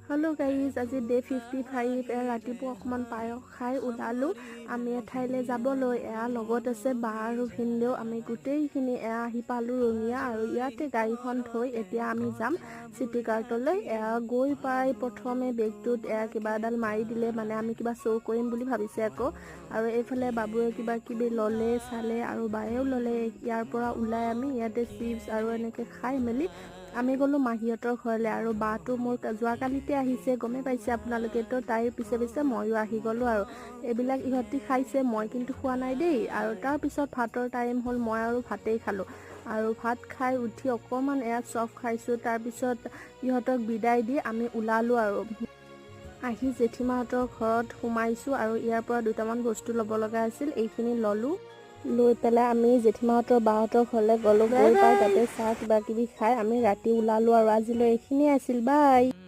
Hello' guys, আজি day 55। এয়া ৰাতিপুৱা অকণমান পায়স খাই ওলালোঁ আমি এঠাইলৈ যাবলৈ। এয়া লগত আছে বা আৰু ভিনদেউ। আমি গোটেইখিনি এয়া আহি পালোঁ ৰঙিয়া আৰু ইয়াতে গাড়ীখন থৈ এতিয়া আমি যাম চিটি কাৰ্টলৈ। এয়া গৈ পাই প্ৰথমে বেগটোত এয়া কিবা এডাল মাৰি দিলে, মানে আমি কিবা শ্ব' কৰিম বুলি ভাবিছে আকৌ। আৰু এইফালে বাবুৱে কিবা কিবি ল'লে, চালে আৰু বায়েও ল'লে। ইয়াৰ পৰা ওলাই আমি ইয়াতে চিপছ আৰু এনেকৈ খাই মেলি আমি গ'লোঁ মাহীহঁতৰ ঘৰলৈ। আৰু বাটো মোৰ যোৱাকালিতে আহিছে, গমেই পাইছে আপোনালোকে। তো তাইৰ পিছে পিছে ময়ো আহি গ'লোঁ আৰু এইবিলাক ইহঁতি খাইছে, মই কিন্তু খোৱা নাই দেই। আৰু তাৰপিছত ভাতৰ টাইম হ'ল, মই আৰু ভাতেই খালোঁ। আৰু ভাত খাই উঠি অকণমান ইয়াত চফ খাইছোঁ। তাৰপিছত ইহঁতক বিদায় দি আমি ওলালোঁ আৰু আহি জেঠীমাহঁতৰ ঘৰত সোমাইছোঁ। আৰু ইয়াৰ পৰা দুটামান বস্তু ল'ব লগা আছিল, এইখিনি ল'লোঁ। লৈ পেলাই আমি জেঠীমাহঁতৰ বাহঁতৰ ঘৰলৈ গ'লোঁ। গৈ পাই তাতে চাহ কিবা কিবি খাই আমি ৰাতি ওলালোঁ। আৰু আজিলৈ এইখিনিয়ে আছিল। বাই।